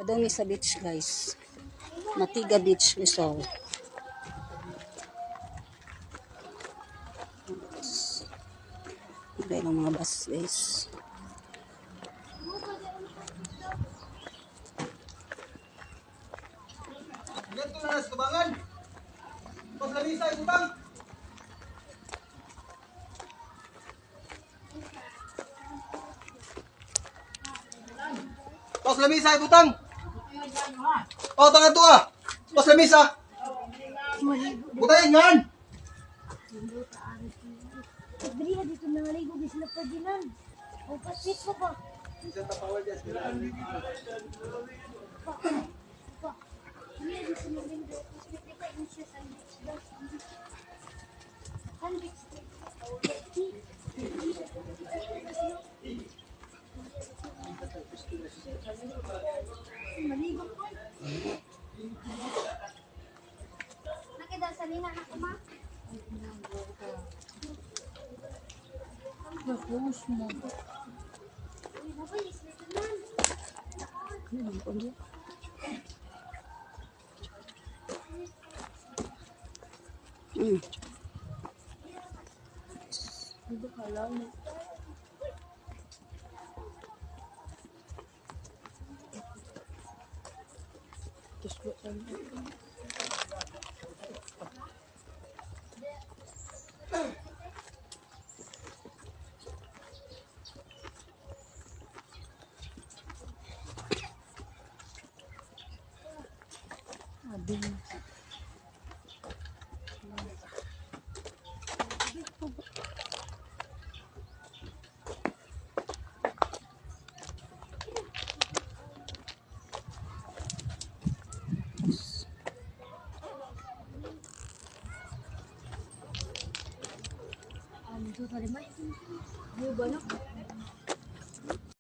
Padung sa beach, guys. Matiga Beach Resort. Gaya ng mga bus, guys. Ganito na sa tubangan. Pas lamisa ibutang. Pas lamisa ibutang. Oh, tangan to ah. Pas lamisa. Butayin yan. Dili dito nangaligo di sila Ferdinand. O pasit mo ba? Bisa tapawal dyan. Pa. Pa. Dili dito nangaligo. Kita siya sa beach daw. Ang beach. Maligo ko. Nakita sa nina na kuma. Uy, babay, sila tanan. Ano to, tali may? Di ba no?